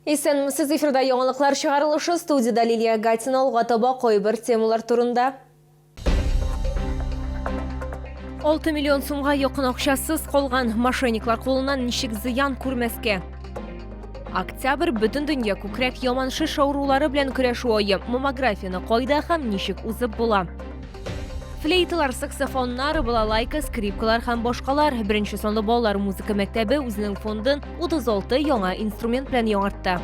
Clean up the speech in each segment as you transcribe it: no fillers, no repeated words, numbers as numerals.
Исәнмесез, эфирда яңалыклар чыгарылышы, студиядә Лилия Гатина. Алга таба кайбер темалар турында. 6 миллион сумга якын акчасыз калган мошенниклар кулыннан ничек зыян күрмәскә? Октябрь бөтен дөнья күкрәк яман шеш авырулары белән көрәшү ае. Маммографияне кайда һәм ничек узып була? Флейталар, саксофоннар, балалайка, скрипкалар һәм башкалар. Беренче санлы балалар музыка мәктәбе үзенең фондын 36 яңа инструмент белән яңартты.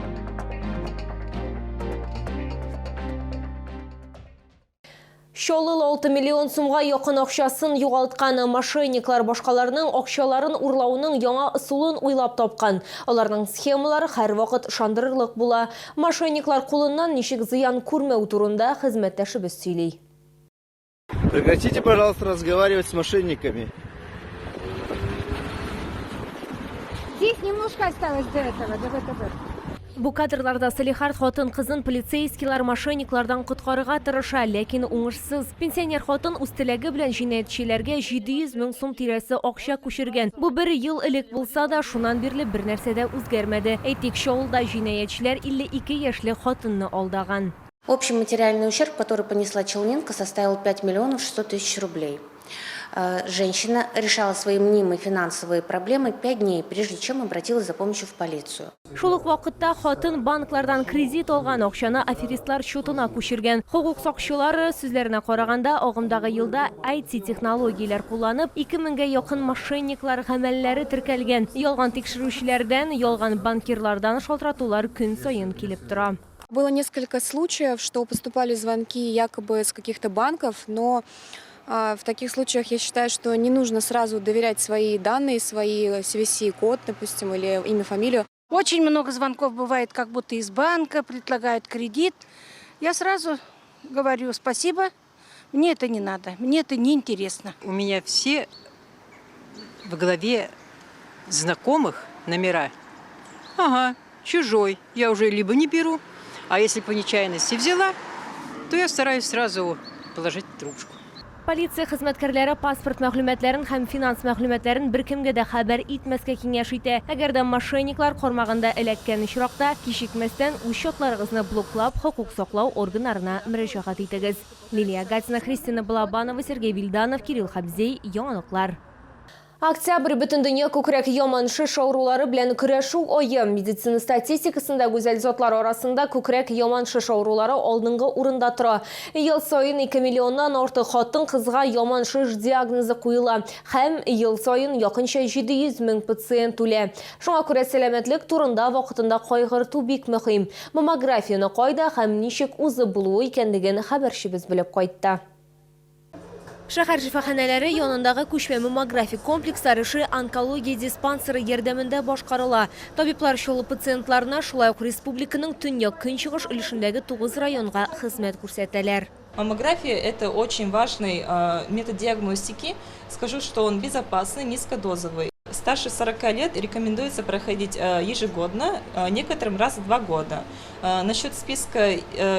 Чаллы 6 миллион сумга якын акчасын югалткан мошенниклар башкаларның акчаларын урлауның яңа ысулын уйлап тапкан. Аларның схемалары һәрвакыт ышандырырлык була. Мошенниклар кулыннан ничек зыян күрмәү турында хезмәттәшебез сөйли. Прекратите, пожалуйста, разговаривать с мошенниками. Здесь немножко осталось до этого, до ВТБ. Бу кадрларда Салехард хатын-кызын полицейскийлар мошенниклардан коткарырга тырыша, ләкин уңышсыз. Пенсионер хатын үз теләге белән җинаятьчеләргә 700 мең сум тирәсе акча күчергән. Бу бер ел элек булса да, шуннан бирле бернәрсә дә үзгәрмәде. Әйтик, Чаллыда җинаятьчеләр 52 яшьлек хатынны алдаган. Общий материальный ущерб, который понесла Челнинка, составил 5 миллионов 600 тысяч рублей. Э, женщина решала свои мнимые финансовые проблемы 5 дней, прежде чем обратилась за помощью в полицию. Шул ук вакытта хатын банклардан кредит алган акчаны аферистлар счетына күчергән. Хокук сакчылары сүзләренә караганда, агымдагы елда IT-технологияләр кулланып, 2000 гә якын мошенниклар гамәлләре теркәлгән. Ялган тикшерүчеләрдән, ялган банкирлардан шалтыратулар көн саен килеп тора. Было несколько случаев, что поступали звонки якобы из каких-то банков, но в таких случаях я считаю, что не нужно сразу доверять свои данные, свои CVC-код, допустим, или имя, фамилию. Очень много звонков бывает, как будто из банка, предлагают кредит. Я сразу говорю спасибо, мне это не надо, мне это не интересно. У меня все в голове знакомых номера. Ага, чужой. Я уже либо не беру, а если по нечаянности взяла, то я стараюсь сразу положить трубочку. Полиция хезмәткәрләре паспорт мәгълүматларын һәм финанс мәгълүматларын беркемгә дә хәбәр итмәскә киңәш итә. Әгәр дә мошенниклар кармагында эләккән очракта, кичекмәстән үз счетларыгызны блоклап, хокук саклау органнарына мөрәҗәгать итегез. Лилия Гатина, Христина Балабанова, Сергей Вильданов, Кирилл Хабзей, Яңалыклар. Октябрь Бөтендөнья күкрәк яман шеш авырулары белән көрәшү ае. Медицина статистикасында гүзәл затлар арасында күкрәк яман шеш авырулары алдынгы урында тора. Ел саен 2 миллионнан артык хатын-кызга яман шеш диагнозы куела һәм ел саен якынча 700 мең пациент үлә. Шуңа күрә сәламәтлек турында вакытында кайгырту бик мөһим. Маммографияне кайда һәм ничек узып булуы икәнлеген хәбәрчебез белеп кайтты. Шәһәр шифаханәләре янындагы күчмә маммографик комплекслар эше онкология диспансеры ярдәмендә башкарыла. Табиблар Чаллы пациентларына, шулай ук республиканың төньяк-көнчыгыш өлешендәге тугыз районга хезмәт күрсәтәләр. Маммография, это очень важный метод диагностики. Скажу, что он безопасный, низкодозовый. Старше 40 лет рекомендуется проходить ежегодно, некоторым раз в 2 года. Насчет списка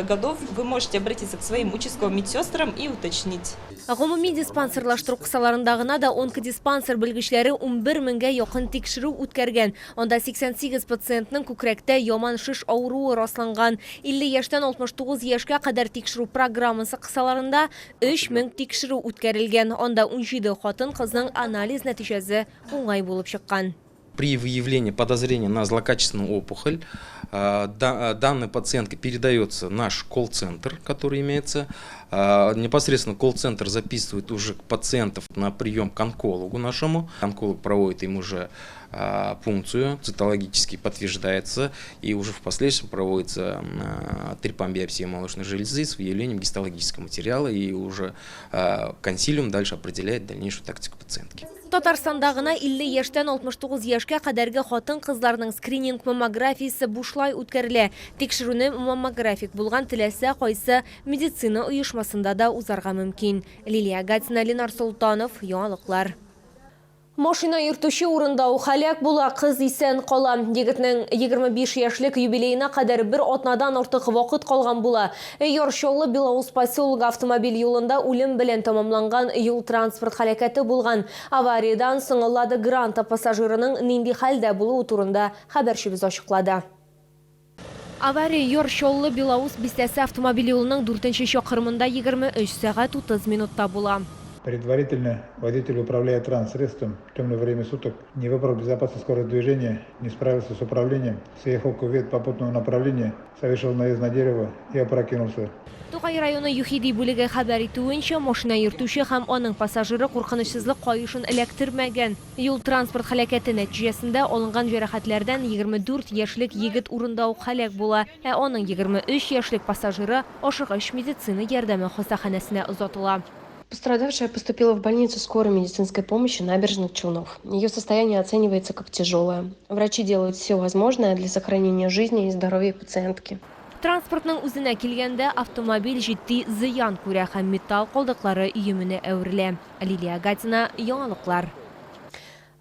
годов вы можете обратиться к своим участковым медсестрам и уточнить. Гомуми диспансерлаштыру кысаларында гына да онкодиспансер белгечләре 11 меңгә якын тикшерү үткәргән. Анда 88 пациентның күкрәктә яман шеш авыруы расланган. 50 яшьтән 69 яшькә кадәр тикшерү программасы кысаларында 3 мең тикшерү үткәрелгән. Анда 17 хатын-кызның анализ нәтиҗәсе уңай булып чыккан. При выявлении подозрения на злокачественную опухоль данной пациентке передается наш колл-центр, который имеется. Непосредственно колл-центр записывает уже пациентов на прием к онкологу нашему. Онколог проводит им уже пункцию, цитологически подтверждается, и уже в последующем проводится трепанбиопсия молочной железы с выявлением гистологического материала, и уже консилиум дальше определяет дальнейшую тактику пациентки. Татарстанда гына 50 яшьтән 69 яшькә кадәрге хатын-кызларның скрининг маммографиясе бушлай үткәрелә. Тикшерүне маммографик булган теләсә кайсы медицина оешмасында да узарга мөмкин. Лилия Гатина, Ленар Солтанов, Яңалыклар. Машина йөртүче урында ук һәлак була, кыз исән кала. Егетнең 25 яшьлек юбилеена кадәр бер атнадан артык вакыт калган була. Яр Чаллы Белоус поселогы автомобиль юлында үлем белән тәмамланган юл-транспорт һәлакәте булган. Авариядән соң Лада Гранта пассажирының нинди хәлдә булуы турында хәбәрчебез ачыклады. Авария Яр Чаллы, Белоус бистәсе автомобиль юлының дүртенче чакрымында 23 сәгать 30 минутта була. Предварительно водитель, управляя транссредством в темное время суток, не выбрал безопасную скорость движения, не справился с управлением, съехал в кювет попутного направления, совершил наезд на дерево и опрокинулся. Тукай районы ЮХИДИ бүлеге хәбәр итүенчә, машина йөртүче һәм аның пассажиры куркынычсызлык каешын эләктермәгән. Юл-транспорт һәлакәте нәтиҗәсендә алынган җәрәхәтләрдән 24 яшьлек егет урында ук һәлак була, ә аның 23 яшьлек пассажиры ашыгыч медицина ярдәме хастаханәсенә озатыла. Пострадавшая поступила в больницу скорой медицинской помощи Набережных Челнов. Ее состояние оценивается как тяжелое. Врачи делают все возможное для сохранения жизни и здоровья пациентки. Транспортның үзенә килгәндә, автомобиль җитди зыян күрә һәм металл калдыклары өеменә әверелә. Лилия Гатина, Яңалыклар.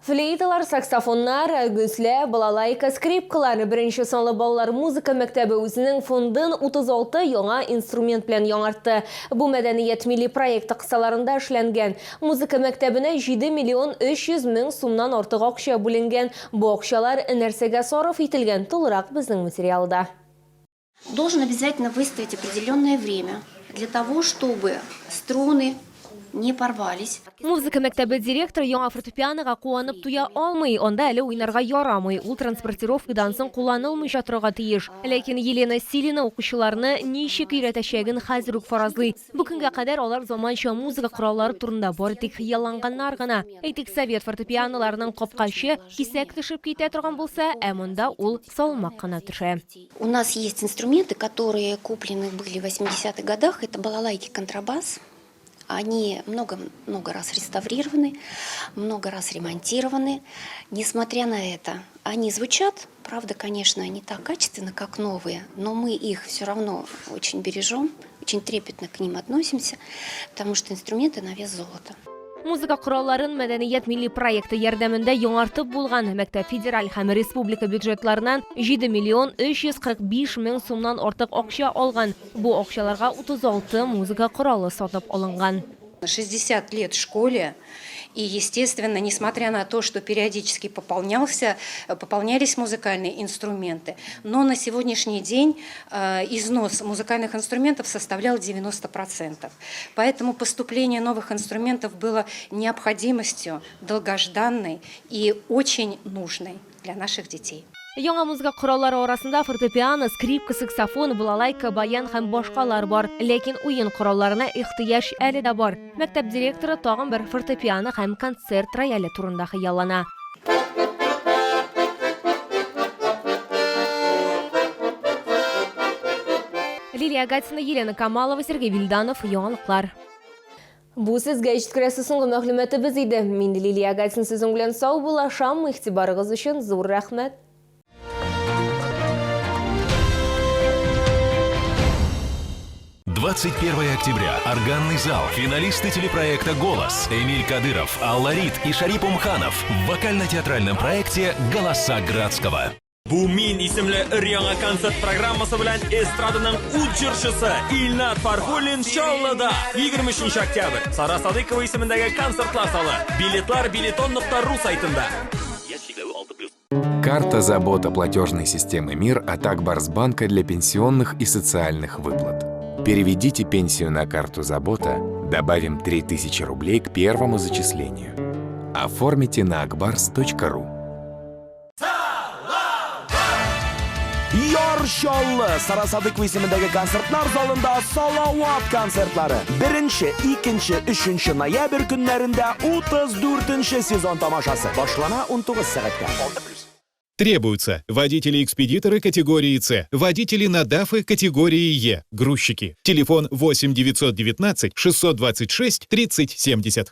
Флейталар, саксофоннар, гөслә, балалайка, скрипкалар. Беренче санлы балалар музыка мәктәбе үзенең фондын 36 яңа инструмент белән яңартты. Бу Мәдәният милли проекты кысаларында эшләнгән. Музыка мәктәбенә 7 миллион 300 мең сумнан артык акча бүленгән. Бу акчалар нәрсәгә сарыф ителгән, тулырак безнең материалда. Должен обязательно выставить определенное время для того, чтобы струны не порвались. Музыка мәктәбе директоры яңа фортепианога куанып туя алмый, анда әле уйнарга ярамый, ул транспортировкадан соң кулланылмыйча торырга тиеш. Ләкин Елена Силина укучыларны ничек өйрәтәчәген хәзер үк фаразлый. Бу көнгә кадәр алар заманча музыка кораллары турында бары тик хыялланганнар гына. Әйтик, совет фортепианоларының капкачы кисәк төшеп китә торган булса, ә монда ул салмак кына төшә. У нас есть инструменты, которые куплены были в 80-х годах. Это балалайки, контрабас. Они много-много раз реставрированы, много раз ремонтированы. Несмотря на это, они звучат, правда, конечно, не так качественно, как новые, но мы их все равно очень бережем, очень трепетно к ним относимся, потому что инструменты на вес золота. Музыка коралларын Мәдәният милли проекты ярдәмендә яңартып булган. Мәктәп федераль һәм республика бюджетларыннан 7 миллион 345 мең сумнан артык акча алган. Бу акчаларга 36 музыка коралы сатып алынган. 60 лет школе, и, естественно, несмотря на то, что периодически пополнялись музыкальные инструменты, но на сегодняшний день износ музыкальных инструментов составлял 90%. Поэтому поступление новых инструментов было необходимостью, долгожданной и очень нужной для наших детей. Яңа музыка кораллары арасында фортепиано, скрипка, саксофон, балалайка, баян һәм башкалар бар. Ләкин уен коралларына ихтыяҗ әле дә бар. Мәктәп директоры тагын бер фортепиано һәм концерт рояле турында хыяллана. Лилия Гатина, Елена Камалова, Сергей Вильданов, Яңалыклар. Бу сезгә җиткерәсе соңгы мәгълүматыбыз иде. Мин Лилия Гатина сезнең белән саубуллашам. Игътибарыгыз өчен зур рәхмәт. 21 октября. Органный зал. Финалисты телепроекта «Голос». Эмиль Кадыров, Алла Рид и Шарип Умханов в вокально-театральном проекте «Голоса Градского». Бу мин исемле өр-яңа концерт программасы белән эстраданың ут җырчысы Илнат Фархуллин Чаллыда 23 октябрь Сара Садыкова исемендәге концертлар залы. Билетлар билетон.ру сайтында. Карта «Забота» платежной системы МИР от Ак Барс Банка для пенсионных и социальных выплат. Переведите пенсию на карту «Забота», добавим 3000 рублей к первому зачислению. Оформите на akbars.ru. Яр Чаллы Сара Садыкова исемендәге концертлар залында Салават концертлары. Беренче, икенче, өченче ноябрь көннәрендә 34 сезон тамашасы башлана 19 сәгатьтә. Требуются водители-экспедиторы категории С, водители на ДАФы категории Е, грузчики. Телефон 8 919 626 30 70.